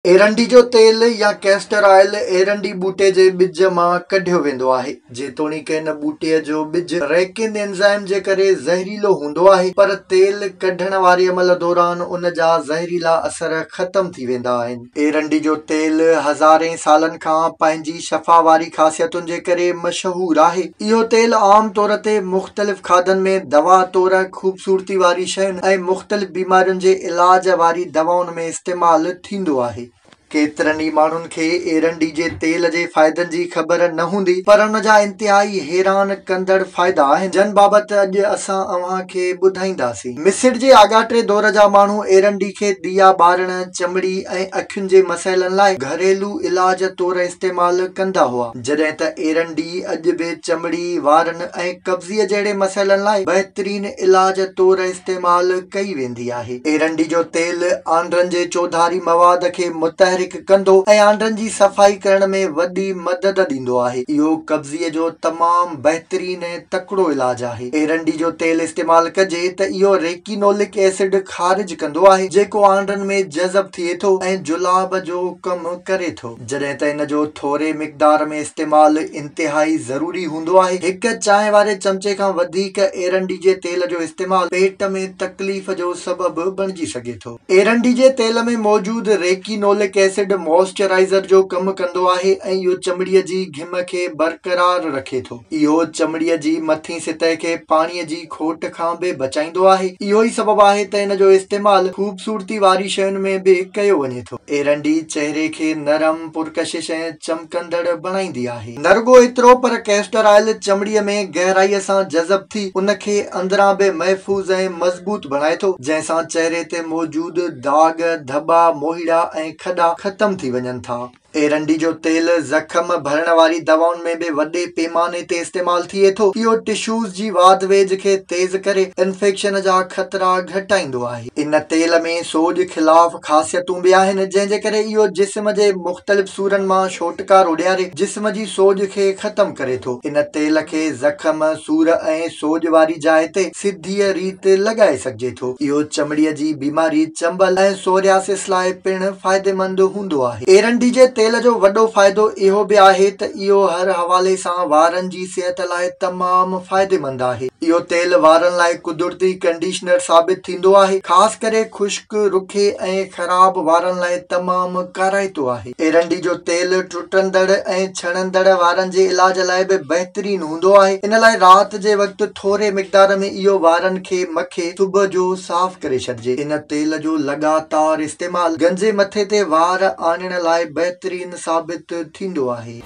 ايرنڊي جو تيل يا ڪيسٽر آئل ايرنڊي ٻوٽي جي ٻج مان ڪڍيو ويندو آهي. جيتوڻيڪ ان ٻوٽي جو ٻج ريڪن اينزائم جي ڪري زهريلو هوندو آهي، پر تيل ڪڍڻ واري عمل دوران ان جا زهريلا اثر ختم ٿي ويندا آهن. ايرنڊي جو تيل هزارين سالن کان پنهنجي شفا واري خاصيتن جي ڪري مشهور آهي. اهو تيل عام طور تي مختلف کاڌن ۾ دوا طور، خوبصورتي واري شين ۽ مختلف بيمارين جي علاج واري دوائن ۾ استعمال ٿيندو آهي. ڪيترن ئي ماڻهن کي ايرنڊي جي تيل جي فائدن جي خبر نه هوندي پر ان جا انتهائي حيران ڪندڙ فائدا آهن جن بابت اڄ اسان اوهان کي ٻڌائينداسين. مصر جي آڳاٽي دور جا ماڻهو ايرنڊي کي ڏيئا ٻارڻ، چمڙي ۽ اکين جي مسئلن لاء گهريلو علاج طور استعمال ڪندا هئا. جڏهن ته ايرنڊي اڄ به چمڙي، وارن ۽ قبضيء جهڙي مسئلن لاء بهترين علاج طور استعمال ڪئي ويندي آهي. ايرنڊي جو تيل آنڊرن جي چوڌاري مواد کي متحرڪ ڪندو ۽ آنڊرن جي صفائي ڪرڻ ۾ وڏي مدد ڏيندو آهي. اهو قبضيء جو تمام بهترين ۽ تڪڙو علاج آهي. ايرنڊي جو تيل استعمال ڪجي ته اهو ريڪينولڪ ايسڊ خارج ڪندو آهي جيڪو آنڊرن ۾ جذب ٿئي ٿو ۽ جلاب جو ڪم ڪري ٿو. جڏهن ته ان جو ٿوري مقدار ۾ استعمال انتهائي ضروري هوندو آهي. هڪ چانهه واري چمچي کان وڌيڪ ايرنڊي جي تيل جو استعمال پيٽ ۾ تڪليف جو سبب بڻجي سگهي ٿو. ايرنڊي جي تيل ۾ موجود ريڪينولڪ ايسڊ موئسچرائيزر جو ڪم ڪندو آهي ۽ اهو چمڙي جي گهم کي برقرار رکي ٿو. اهو چمڙي جي مٿين سطح کي پاڻي جي کوٽ کان به بچائيندو آهي. اهو ئي سبب آهي ته ان جو استعمال خوبصورتي واري شين ۾ به ڪيو وڃي ٿو. ايرنڊي چهري کي نرم، پرڪشش ۽ چمڪندڙ بڻائيندي آهي. نه رڳو ايترو پر ڪيسٽر آئل چمڙي ۾ گهرائي سان جذب ٿي ان کي اندران به محفوظ ۽ مضبوط بڻائي ٿو، جنهن سان چهري تي موجود داغ، ڌٻا، موهيڙا ۽ کڏا ختم ٿي وڃن ٿا. ايرنڊي جو تيل زخم ڀرڻ واري دوائن ۾ به وڏي پيماني تي استعمال ٿئي ٿو. اهو ٽشوز جي واڌ ويجهه کي تيز ڪري انفيڪشن جا خطرا گهٽائيندو آهي. ان تيل ۾ سوڄ خلاف خاصيتون به آهن، جنهن جي ڪري اهو جسم جي مختلف سورن مان ڇوٽڪارو ڏياري جسم جي سوڄ کي ختم ڪري ٿو. ان تيل کي زخم، سور ۽ سوڄ واري جاء تي سڌيء ريت لڳائي سگهجي ٿو. اهو چمڙي جي بيماري، چنبل ۽ سورياسس لاء پڻ فائديمند هوندو آهي. ايرنڊي جي تيل جو وڏو فائدو اهو به آهي ته اهو هر حوالي سان وارن جي صحت لاء تمام فائديمند آهي. اهو تيل وارن لاء قدرتي ڪنڊيشنر ثابت ٿيندو آهي، خاص ڪري خشڪ، رکي ۽ خراب وارن لاء تمام ڪارائتو آهي. ايرنڊي جو تيل ٽٽندڙ ۽ ڇڻندڙ وارن جي علاج لاء به بهترين هوندو آهي. ان لاء رات جي وقت ٿوري مقدار ۾ اهو وارن کي مکي صبح جو صاف ڪري ڇڏجي. ان تيل جو لڳاتار استعمال گنجي مٿي تي وار آڻڻ لاء بهترين ثابت ٿيندو آهي.